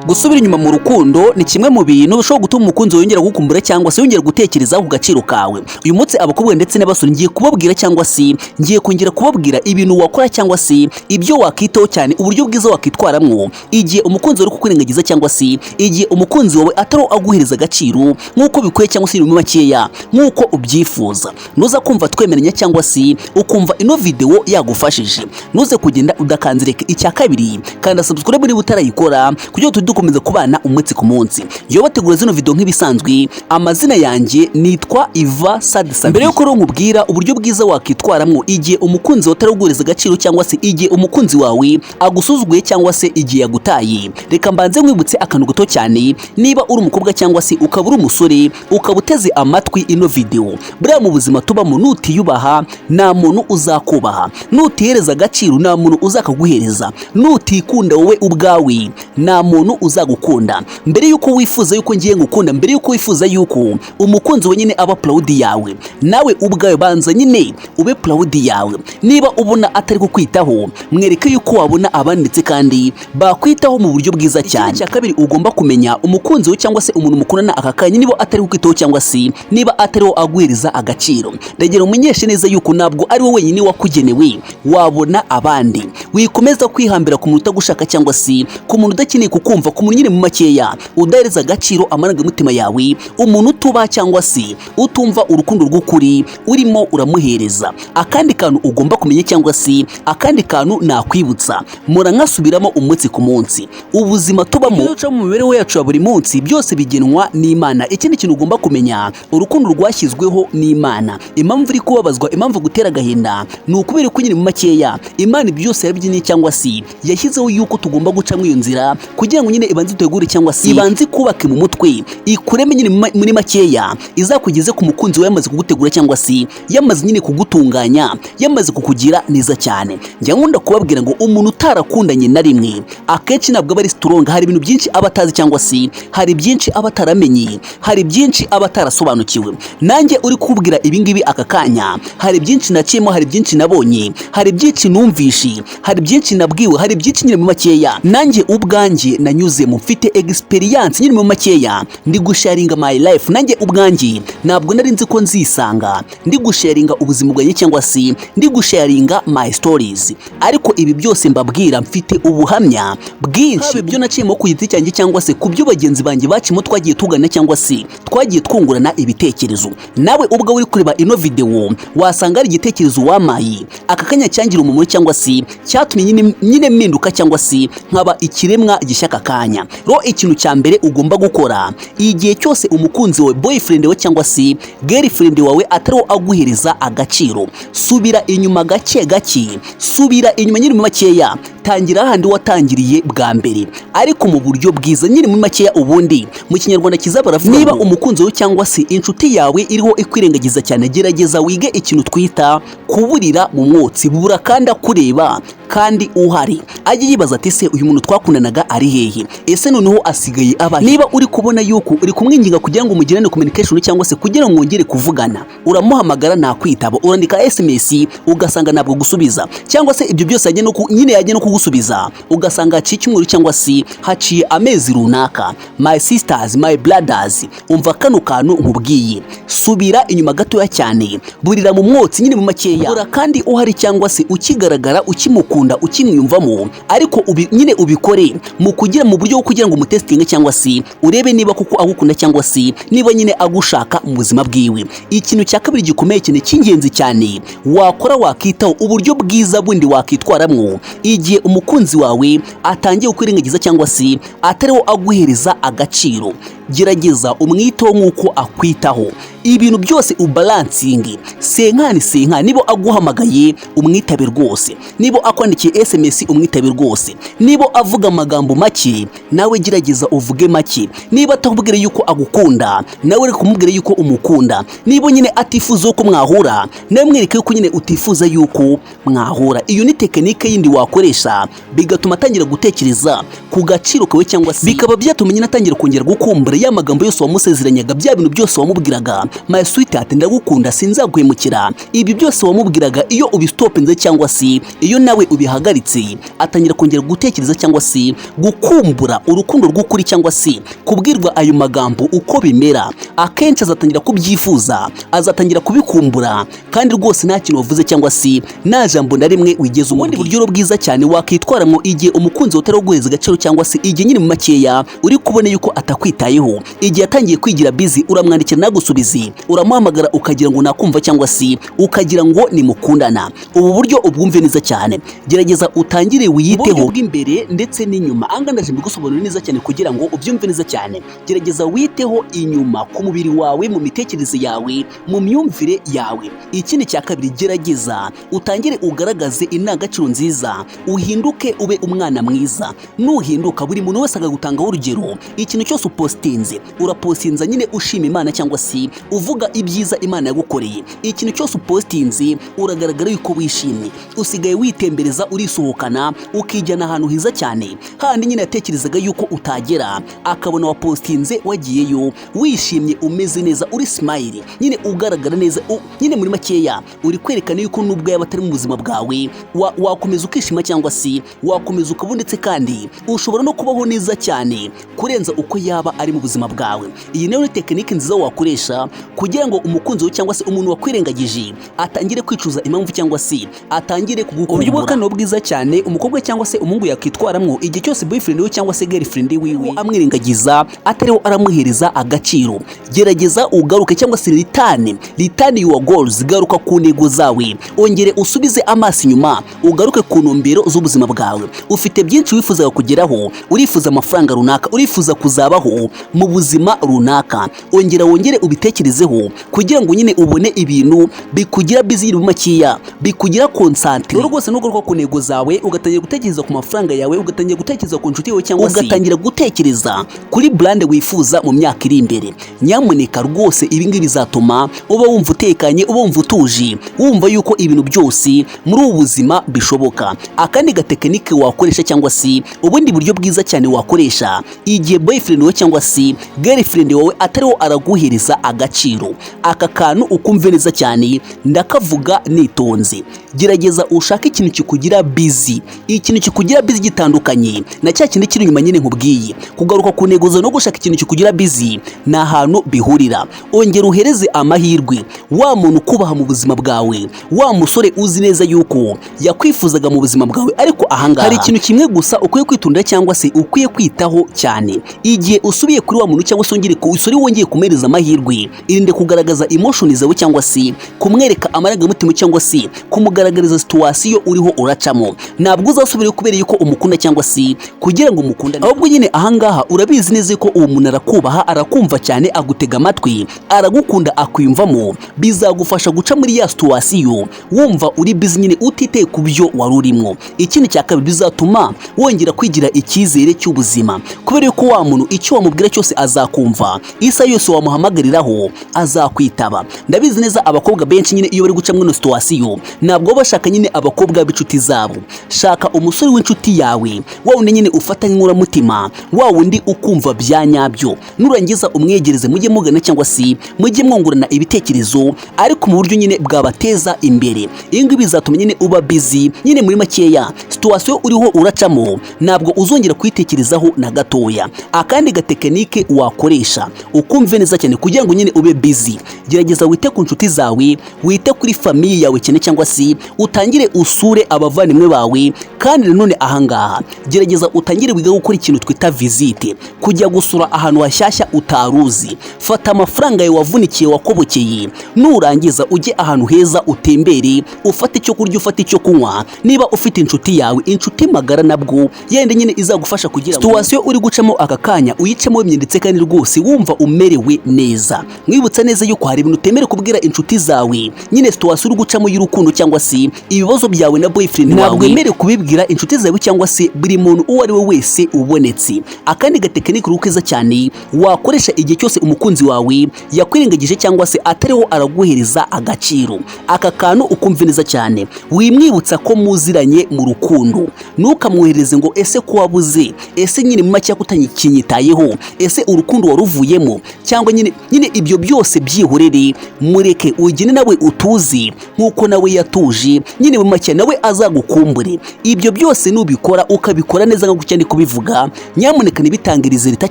Gusubira inyuma mu rukundo ni kimwe mu bintu bishobora gutuma umukunzi wawe yongera gukumbura cyangwa se yongera gutekereza ku gaciro kawe. Uyu munsi, abakobwa ndetse n'abasore, ngiye kubabwira cyangwa se ngiye kongera kubabwira ibintu wakora cyangwa se ibyo wakitaho cyane, uburyo bwiza wakitwaramwo igihe umukunzi wawe ari kukwirengagiza cyangwa se igihe umukunzi wawe atari aguhereza agaciro nk'uko bikwiye cyangwa se muri makeya nk'uko ubyifuza. Nuza kumva twemeranya cyangwa se ukumva ino video yagufashije, nuze kugenda udakanze like. Icya kabiri, kanda subscribe niba utarayikora kugira ngo tujye dukomeza kubana umunsi ku munsi. Iyo bategura zino video nk'ibisanzwe, amazina yanjye nitwa Iva Sadisa. Mbere yuko rero nkubwira uburyo bwiza wakitwaramwo igihe umukunzi wawe ataraguhereza agaciro cyangwa se igihe umukunzi wawe agusuzuguye cyangwa se igihe yagutaye, reka mbanze nkwibutse akantu gato cyane. Niba uri umukobwa cyangwa se ukaba uri umusore, ukaba uteze amatwi ino video, buriya mu buzima tubamo, nutiyubaha nta muntu uzakubaha, nutihereza agaciro nta muntu uzakaguhereza, nutikunda wowe ubwawe nta muntu uzagukunda. Mbere yuko wifuza yuko ngiye ngukunda, mbere yuko wifuza yuko umukunzi we nyine aba proud yawe, nawe ubwawe banza nyine ube proud yawe. Niba ubona atari kukwitaho, mwereke yuko wabona abandi ndetse kandi bakwitaho mu buryo bwiza cyane. Icya kabiri ugomba kumenya, umukunzi we cyangwa se umuntu mukundana aka kanya, niba atari kukwitaho cyangwa se niba atariho aguhereza agaciro, ndagira umenyeshe neza yuko ntabwo ari wowe wenyine wakugenewe, wabona abandi. Wikomeza kwihambira ku muntu utagushaka cyangwa se ku muntu udakeneye kukumva, ku muntu nyine mu makeya udahereza agaciro amarangamutima yawe, umuntu utubaha cyangwa se utumva urukundo rw'ukuri urimo uramuhereza. Akandi kantu ugomba kumenya cyangwa se akandi kantu nakwibutsa, mpora nkasubiramo umunsi ku munsi, ubuzima tubamo, duca mu mibereho yacu ya buri munsi, byose bigenwa n'Imana. Ikindi kintu ugomba kumenya, urukundo rwashyizweho n'Imana. Impamvu uri kubabazwa, impamvu gutera agahinda, ni ukubera ko nyine mu makeya Imana byose yabigenye cyangwa se yashyizeho yuko tugomba guca muri iyo nzira kugira ngo nyine ibanze itegure cyangwa se ibanze ikubake mu mutwe, ikureme nyine muri makeya, izakugeze ku mukunzi wawe yamaze kugutegura cyangwa se yamaze nyine kugutunganya, yamaze kukugira neza cyane. Njya nkunda kubabwira ngo umuntu utarakundanye na rimwe akenshi ntabwo aba ari strong. Hari ibintu byinshi aba atazi cyangwa se hari byinshi aba ataramenye, hari byinshi aba atarasobanukiwe. Nanjye uri kubwira ibi ngibi aka kanya, hari byinshi naciyemo, hari byinshi nabonye, hari byinshi numvishe, hari byinshi nabwiwe, hari byinshi nyine mu makeya nanjye ubwanjye nanyuzemo. Mfite experience nyine mu makeya, ndi gusharinga my life. Nanjye ubwanjye ntabwo nari nzi ko nzisanga ndi gusharinga ubuzima bwanjye cyangwa se ndi gusharinga my stories, ariko ibi byose mbabwira mfite ubuhamya bwinshi, haba ibyo naciyemo ku giti cyanjye cyangwa se ku byo bagenzi banjye bacimo twagiye tugana cyangwa se twagiye twungurana ibitekerezo. Nawe ubwo uri kureba ino video, wasanga ari igitekerezo wamaye aka kanya cyangira umumaro cyangwa se cyatumye nyine mpinduka cyangwa se nkaba ikiremwa gishya aka kanya. Rero ikintu cya mbere ugomba gukora igihe cyose umukunzi wawe, boyfriend wawe cyangwa se girlfriend wawe atariwo aguhereza agaciro, subira inyuma gake gake, subira inyuma nyine mu makeya, tangira hahandi watangiriye bwa mbere, ariko mu buryo bwiza nyine muri makeya. Ubundi mu Kinyarwanda kiza baravuga, niba umukunzi wawe cyangwa se inshuti yawe iriho ikwirengagiza cyane, gerageza wige ikintu twita kuburira mu mwotsi. Bura kandi akureba kandi uhari, ajye yibaza ati: "Se uyu muntu twakundanaga ari hehe? Ese noneho asigaye aba?" Niba uri kubona yuko uri kumwinginga kugira ngo mugirane communication cyangwa se kugira ngo mwongere kuvugana, uramuhamagara ntakwitaba, urandika SMS ugasanga ntabwo gusubiza, cyangwa se ibyo byose yajya no nyine yajya no kugusubiza ugasanga haciye icyumweru cyangwa se haciye amezi runaka, my sisters, my brothers, umva kano kantu nkubwiye: subira inyuma gatoya cyane, burira mu mwotsi nyine mu makeya, bura kandi uhari cyangwa se ukigaragara, ukimukunda, ukimwiyumvamo, ariko nyine ubikore mu buryo bwo kugira ngo umutestinge cyangwa se urebe niba koko agukunda cyangwa se niba nyine agushaka mu buzima bwiwe. Ikintu cya kabiri gikomeye cyane, cy'ingenzi cyane wakora, wakitaho, uburyo bwiza bundi wakitwaramwo igihe umukunzi wawe atangiye kukwirengagiza cyangwa se atariwo aguhereza agaciro, gerageza umwiteho nk'uko akwitaho. Ibintu byose ubalancinge, senkani senkani. Niba aguhamagaye, umwitabe rwose. Niba akwandikiye SMS, umwitabe rwose. Niba avuga amagambo make, nawe gerageza uvuge make. Niba atakubwira yuko agukunda, nawe uri kumubwira yuko umukunda. Niba nyine atifuza ko mwahura, nawe mwereke yuko nyine utifuza yuko mwahura. Iyo ni technique yindi wakoresha, bigatuma atangira gutekereza ku gaciro kawe cyangwa se bikaba byatuma nyine atangira kongera gukumbura ya magambo yose wamusezeranyaga, bya bintu byose wamubwiraga. My sweetheart, ndagukunda, sinzaguhemukira. Ibi byose wamubwiraga, iyo ubistopinze cyangwa se iyo nawe ubihagaritse, atangira kongera gutekereza cyangwa se gukumbura urukundo rw'ukuri cyangwa se kubwirwa ayo magambo uko bimera. Akenshi azatangira kubyifuza, azatangira kubikumbura, kandi rwose nta kintu wavuze cyangwa se nta jambo na rimwe wigeze umubwira. Ubundi buryo bwiza cyane wakitwaramo igihe umukunzi wawe utari guhereza agaciro, cyangwa se igihe nyine mu makeya uri kubona yuko atakwitayeho, igihe yatangiye kwigira busy, uramwandikira ntagusubize, uramuhamagara ukagira ngo nakumva cyangwa se ukagira ngo nimukundana. Ubu buryo ubwumve neza cyane. Gerageza utangire wiyiteho bw'imbere ndetse n'inyuma. Anga ndaje mbigusobanurire neza cyane kugira ngo ubyumve neza cyane. Gerageza witeho inyuma ku mubiri wawe, mu mitekerereze yawe, mu myumvire yawe. Ikindi cya kabiri, gerageza utangire ugaragaze indangagaciro nziza, uhinduke ube umwana mwiza. Nuhinduka, buri muntu wese akagutangaho urugero. Ikintu cyose upostinze, urapostinza nyine ushima Imana cyangwa se uvuga ibyiza Imana yagukoreye. Ikintu cyose upostinze, uragaragara yuko wishimye, usigaye witembereza, urisohokana, ukijyana ahantu heza cyane, handi nyine yatekerezaga yuko utagera, akabona wapostinze wagiyeyo wishimye, umeze neza, uri smile nyine, ugaragara neza. Nyine muri makeya uri kwerekana yuko nubwo yaba atari mu buzima bwawe, wakomeza ukishima cyangwa se wakomeza ukaba, ndetse kandi ushobora no kubaho neza cyane kurenza uko yaba ari mu buzima bwawe. Iyi nayo ni tekinike nziza wakoresha kugira ngo umukunzi wawe cyangwa se umuntu wakwirengagije atangire kwicuza impamvu cyangwa se atangire kugukumbura. Uburyo bwa kane bwiza cyane umukobwa cyangwa se umuhungu yakwitwaramwo igihe cyose boyfriend we cyangwa se girlfriend wiwe amwirengagiza, atariho aramuhereza agaciro: gerageza ugaruke cyangwa se return your goals. Garuka ku ntego zawe, ongere usubize amaso inyuma, ugaruke ku ntumbero z'ubuzima bwawe. Ufite byinshi wifuzaga kugeraho, urifuza amafaranga runaka, urifuza kuzabaho mu buzima runaka. Ongera wongere ubitekerezeho kugira ngo nyine ubone ibintu bikugira busy, mu makeya bikugira concentré. Rero rwose nugaruka ku ntego zawe, ugatangira gutekereza ku mafaranga yawe, ugatangira gutekereza ku nshuti yawe cyangwa se ugatangira gutekereza kuri brand wifuza mu myaka iri imbere, nyamuneka rwose ibi ngibi bizatuma uba wumva utekanye, uba wumva utuje, wumva yuko ibintu byose muri ubu buzima bishoboka. Akandi gatekinike wakoresha cyangwa se ubundi buryo bwiza cyane wakoresha igihe boyfriend wawe cyangwa se girlfriend wawe atariho araguhereza agaciro, aka kantu ukumve neza cyane, ndakavuga nitonze. Gerageza ushake ikintu kikugira busy, ikintu kikugira busy gitandukanye na cya kindi kiri inyuma nyine nkubwiye. Kugaruka ku ntego zawe no gushaka ikintu kikugira busy ni ahantu bihurira. Ongera uhereze amahirwe wa muntu ukubaha mu buzima bwawe, wa musore uzi neza yuko yakwifuzaga mu buzima bwawe. Ariko ahangaha hari ikintu kimwe gusa ukwiye kwitondera cyangwa se ukwiye kwitaho cyane. Igihe usubiye kuri wa muntu cyangwa se wongere usore wongeye kumuhereza amahirwe, irinde kugaragaza emotion zawe cyangwa se kumwereka amarangamutima cyangwa se kumugaragariza situation uriho uracamo. Ntabwo uzasubira kubera yuko umukunda cyangwa se kugira ngo umukundane, ahubwo nyine ahangaha urabizi neza ko uwo muntu arakubaha, arakumva cyane, agutega amatwi, aragukunda, akwiyumvamo. Bizagufasha guca muri ya situation wumva uri busy nyine, utiteye ku byo wari urimo. Ikindi cya kabiri, bizatuma wongera kwigira icyizere cy'ubuzima, kubera ko wa muntu icyo wamubwira cyose azakumva, isaha yose wamuhamagariraho azakwitaba. Ndabizi neza, abakobwa benshi nyine iyo bari guca muri ino situation ntabwo baba bashaka nyine abakobwa b'inshuti zabo. Shaka umusore w'inshuti yawe, wa wundi nyine ufata nk'inkoramutima, wa wundi ukumva bya nyabyo. Nurangiza umwegereze, mujye mugana cyangwa se mujye mwungurana ibitekerezo, ariko mu buryo nyine bwabateza imbere. Ibi ngibi bizatuma nyine uba busy. Nyine muri makeya, situation uriho uracamo ntabwo uzongera kuyitekerezaho na gatoya. Akandi gatekinike wakoresha, ukumve neza cyane, kugira ngo nyine ube busy: gerageza wite ku nshuti zawe, wite kuri famille yawe cyane, cyangwa se utangire usure abavandimwe bawe. Kandi nanone ahangaha gerageza utangire wiga gukora ikintu twita visite, kujya gusura ahantu hashyashya utaruzi. Fata amafaranga yawe wavunikiye, wakobokeye, nurangiza ujye ahantu heza, utembere, ufate icyo kurya, ufate icyo kunywa. Niba ufite inshuti yawe, inshuti magara, nabwo yenda nyine izagufasha kugira ngo situation uri gucamo aka kanya uyicemo wemye, ndetse kandi rwose wumva umerewe neza. Mwibutsa neza yuko hari ibintu utemerewe kubwira inshuti zawe, nyine situation uri gucamo y'urukundo cyangwa se se ibibazo byawe na boyfriend wawe, ntabwo wemerewe kubibwira inshuti zawe cyangwa se buri muntu uwo ari we wese ubonetse. Akandi gatekinike rero keza cyane wakoresha igihe cyose umukunzi wawe yakwirengagije cyangwa se atariho araguhereza agaciro, aka kantu ukumva neza cyane: wimwibutsa ko muziranye mu rukundo. Ntukamwohereze ngo: "Ese ko wabuze? Ese nyine mu make kutakinyitayeho? Ese urukundo waruvuyemo?" Cyangwa nyine ibyo byose byihorere, mureke ugende nawe utuzi nk'uko nawe yatuje. Nyine mu make nawe azagukumbure. Ibyo byose nubikora, ukabikora neza nka gutya ndi kubivuga, nyamuneka ntibitange résultat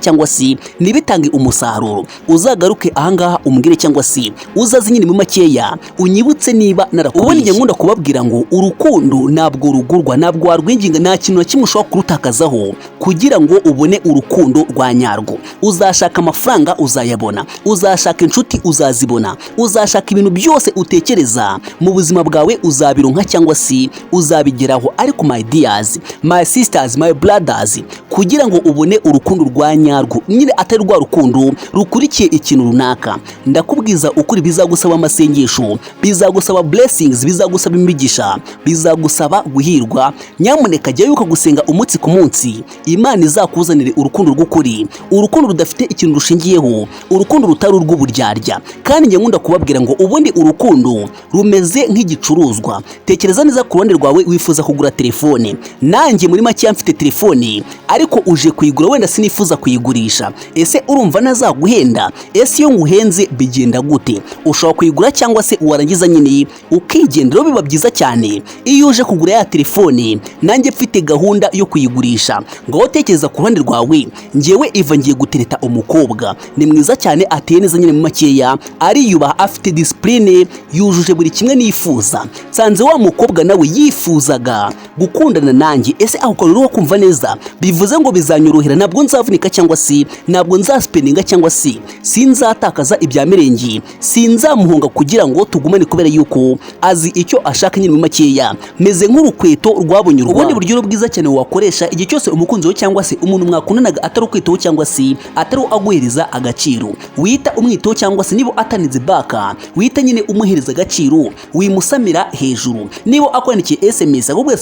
cyangwa se ntibitange umusaruro, uzagaruke ahangaha umbwire cyangwa se uzaze nyine mu makeya unyibutse niba narakubeshye. Ubundi njye nkunda kubabwira ngo urukundo ntabwo rugurwa, ntabwo warwinginga, nta kintu na kimwe ushobora kurutakazaho kugira ngo ubone urukundo rwa nyarwo. Uzashaka amafaranga uzayabona, uzashaka inshuti uzazibona, uzashaka ibintu byose utekereza mu buzima bwawe uzabironka cyangwa se uzabigeraho. Ariko my dears, my sisters, my brothers, kugira ngo ubone urukundo rwa nyarwo, nyine atari rwa rukundo rukurikiye ikintu runaka, ndakubwiza ukuri, bizagusaba amasengesho, bizagusaba blessings, bizagusaba imigisha, bizagusaba guhirwa. Nyamuneka jya wibuka gusenga umunsi ku munsi, Imana izakuzanire urukundo rw'ukuri, urukundo rudafite ikintu rushingiyeho, urukundo rutari urw'uburyarya. Kandi njye nkunda kubabwira ngo ubundi urukundo rumeze nk'igicuruzwa. Tekereza neza ku ruhande rwawe, wifuza kugura telefone, nanjye muri make mfite telefone, ariko uje kuyigura, wenda sinifuza kuyigurisha. Ese urumva nazaguhenda? Ese iyo nguhenze bigenda gute? Ushobora kuyigura cyangwa se warangiza nyine ukigendera. Biba byiza cyane iyo uje kugura ya telefone nanjye mfite gahunda yo kuyigurisha. Ngaho tekereza ku ruhande rwawe, ngewe Iva ngiye gutereta umukobwa, ni mwiza cyane, ateye neza, nyine mu makeya ariyubaha, afite discipline, yujuje buri kimwe nifuza. Nsanze wa mukobwa nawe yifuzaga gukundana nanjye. Ese aho kantu uriho kumva neza? Bivuze ngo bizanyorohera, ntabwo nzavunika cyangwa se ntabwo nzaspendinga cyangwa se sinzatakaza ibya mirenge, sinzamuhunga kugira ngo tugumane, kubera yuko azi icyo ashaka. Nyine mu makeya meze nk'urukweto rwabonye urwabo. Ubundi buryo bwiza cyane wakoresha igihe cyose umukunzi wawe cyangwa se umuntu mwakundanaga atari ukwitaho cyangwa se atari aguhereza agaciro, wita umwitaho, cyangwa se niba atanize baka, wita nyine umuhereza agaciro, wimusamira hejuru. Niba akwandikiye SMS ahubwo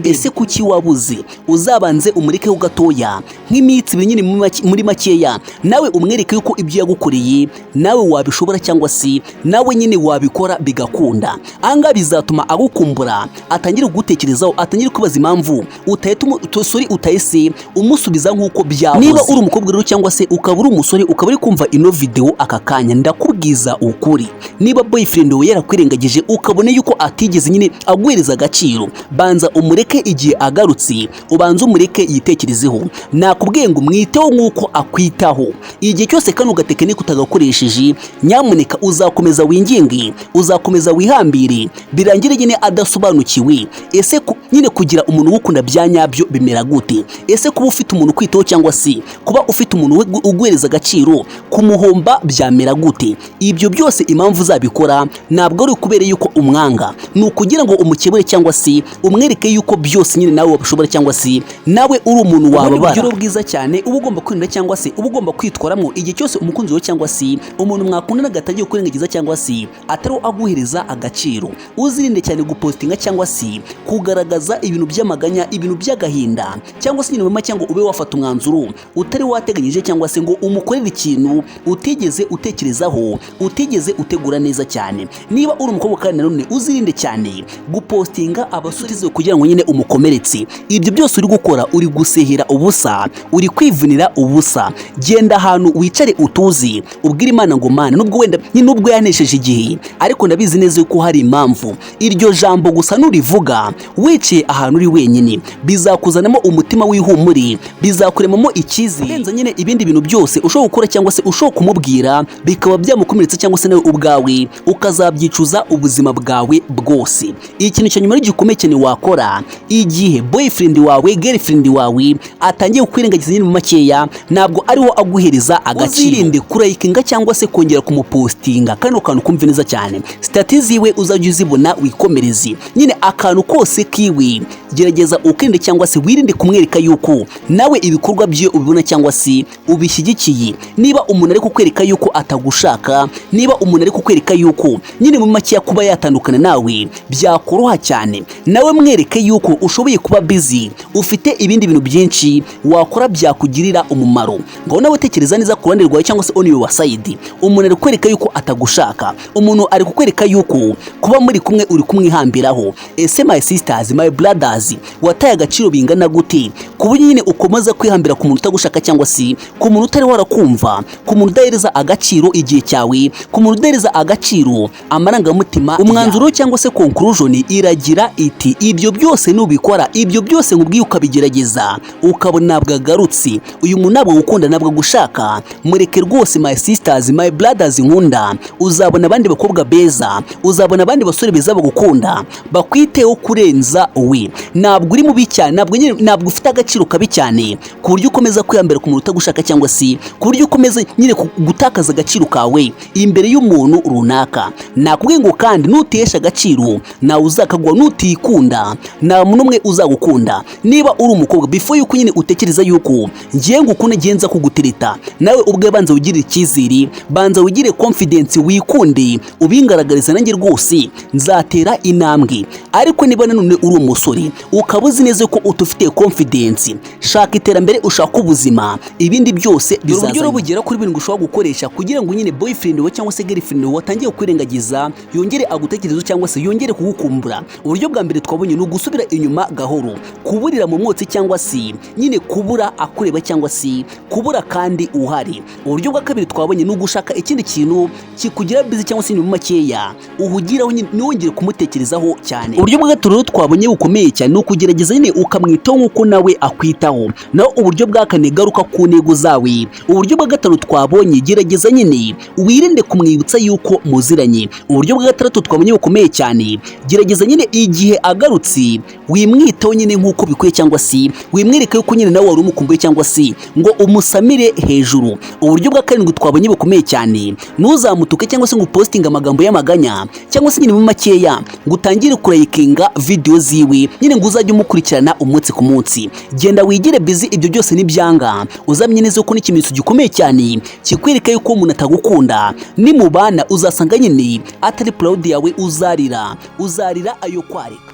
ese kuki wabuze? Uzabanze umurekeho gatoya nk'iminsi 2, nyine muri makeya nawe umwereke yuko ibyo yagukoreye nawe wabishobora cyangwa se nawe nyine wabikora bigakunda. Ahangaha bizatuma agukumbura, atangire kugutekerezaho, atangire kwibaza impamvu utahita sorry, utahise umusubiza nk'uko byahoze. Niba uri umukobwa rero cyangwa se ukaba uri umusore, ukaba uri kumva ino video aka kanya, ndakubwiza ukuri, niba boyfriend wawe yarakwirengagije, ukabona yuko atigeze nyine aguhereza agaciro, banza umureke. Igihe agarutse ubanze umureke yitekerezeho. Nakubwiye ngo mwiteho nk'uko akwitaho. Igihe cyose kano gatekinike utagakoresheje, nyamuneka uzakomeza winginge, uzakomeza wihambire, birangire nyine adasobanukiwe. Ese nyine kugira umuntu ugukunda bya nyabyo bimera gute? Ese kuba ufite umuntu ukwitaho cyangwa se kuba ufite umuntu uguhereza agaciro, kumuhomba byamera gute? Ibyo byose impamvu uzabikora ntabwo ari ukubera yuko umwanga, ni ukugira ngo umukebure cyangwa se umwereke yuko byose nyine nawe wabishobora cyangwa se nawe uri umuntu wababara. Uburyo bwiza cyane uba ugomba kwirinda cyangwa se uba ugomba kwitwaramo igihe cyose umukunzi wawe cyangwa se umuntu mwakundanaga atagiye kurengagiza cyangwa se atari aguhereza agaciro, uzirinde cyane gupostinga cyangwa se kugaragaza ibintu by'amaganya, ibintu by'agahinda, cyangwa se nyine cyangwa ube wafata umwanzuro utari wateganyije, cyangwa se ngo umukorere ikintu utigeze utekerezaho, utigeze utegura neza cyane. Niba uri umukobwa kandi nanone, uzirinde cyane gupostinga abasore kugira ngo nyine umukomeretse. Ibyo byose uri gukora, uri gusehera ubusa, uri kwivunira ubusa. Genda ahantu wicare utuzi, ubwire Imana ngo: "Mana, nubwo wenda nyine nubwo yanesheje igihe, ariko ndabizi neza yuko hari impamvu." Iryo jambo gusa nurivuga wicaye ahantu uri wenyine, bizakuzanamo umutima w'ihumure, bizakuremamo icyizere kurenza nyine ibindi bintu byose ushobora gukora cyangwa se ushobora kumubwira bikaba byamukomeretsa, cyangwa se nawe ubwawe ukazabyicuza ubuzima bwawe bwose. Ikintu cya nyuma gikomeye cyane wakora igihe boyfriend wawe, girlfriend wawe atangiye kukwirengagiza, nyine mu makeya ntabwo ariho aguhereza agaciro. Uzirinde kuralikinga cyangwa se kongera kumupostinga. Kano kantu kumve neza cyane. Status ziwe uzajya uzibona, wikomereze. Nyine akantu kose kiwe gerageza ukirinde cyangwa se wirinde kumwereka yuko nawe ibikorwa bye ubibona cyangwa se ubishyigikiye. Niba umuntu ari kukwereka yuko atagushaka, niba umuntu ari kukwereka yuko nyine mu makeya kuba yatandukana nawe byakoroha cyane, nawe mwereke yuko ushoboye kuba busy, ufite ibindi bintu byinshi wakora byakugirira umumaro. Ngaho nawe tekereza neza ku ruhande rwawe cyangwa se on your side. Umuntu ari kukwereka yuko atagushaka, umuntu ari kukwereka yuko kuba muri kumwe uri kumwihambiraho. Ese my sisters, my brothers, wataye agaciro bingana gute ku buryo nyine ukomeza kwihambira ku muntu utagushaka, cyangwa se ku muntu utari warakumva, ku muntu udahereza agaciro igihe cyawe, ku muntu udahereza agaciro amarangamutima? Umwanzuro cyangwa se conclusion iragira iti: ibyo byose nubikora, ibyo byose nkubwiye ukabigerageza, ukabona ntabwo agarutse, uyu muntu ntabwo agukunda, ntabwo agushaka, mureke rwose. My sisters, my brothers nkunda, uzabona abandi bakobwa beza, uzabona abandi basore beza bagukunda, bakwiteho kurenza we. Ntabwo uri mubi cyane, ntabwo nyine ntabwo ufite agaciro kabi cyane ku buryo ukomeza kwihambira ku muntu utagushaka, cyangwa se ku buryo ukomeza nyine gutakaza agaciro kawe imbere y'umuntu runaka. Nakubwiye ngo kandi nutesha agaciro nawe uzakaguha, nutikunda nta muntu umwe uzagukunda. Niba uri umukobwa, before yuko nyine utekereza yuko ngiye ngukunda, ngiye nza kugutereta, nawe ubwe banza wigirire icyizere, banza wigire confidence, wikunde, ubingaragariza, nanjye rwose nzatera intambwe. Ariko niba nanone uri umusore ukaba uzi neza ko utufitiye confidence, shaka iterambere, ushaka ubuzima, ibindi byose bizaza. Uburyo bugera kuri birindwi ushobora gukoresha kugira ngo nyine boyfriend wawe cyangwa se girlfriend wawe watangiye kwirengagiza yongere agutekerezo cyangwa se yongere kugukumbura. Uburyo bwa mbere twabonye ni ugusubira inyuma gahoro, kuburira mu mwotsi, cyangwa se nyine kubura akureba, cyangwa se kubura kandi uhari. Uburyo bwa kabiri twabonye ni ugushaka ikindi kintu kikugira busy, cyangwa se inyuma makeya uhugiraho, nyine ntiwongere kumutekerezaho cyane. Uburyo bwa gatatu rero twabonye bukomeye cyane ni ukugerageza nyine ukamwitaho nk'uko nawe akwitaho. Naho uburyo bwa kane, garuka ku ntego zawe. Uburyo bwa gatanu twabonye, gerageza nyine wirinde kumwibutsa yuko muziranye. Uburyo bwa gatandatu twabonye bukomeye cyane, gerageza nyine igihe agarutse wimwitaho nyine nk'uko bikwiye, cyangwa se wimwereke yuko nyine nawe wari umukumbuye, cyangwa se ngo umusamire hejuru. Uburyo bwa karindwi twabonye bukomeye cyane, ntuzamutuke cyangwa se ngo upostinge amagambo y'amaganya, cyangwa se nyine mu makeya ngo utangire kuralikinga video ziwe, nyine ngo uzajye umukurikirana umunsi ku munsi. Genda wigire busy. Ibyo byose nibyanga, uzamenye neza ko n'ikimenyetso gikomeye cyane kikwereka yuko umuntu atagukunda, nimubana uzasanga nyine atari proud yawe, uzarira, uzarira ayo kwarika.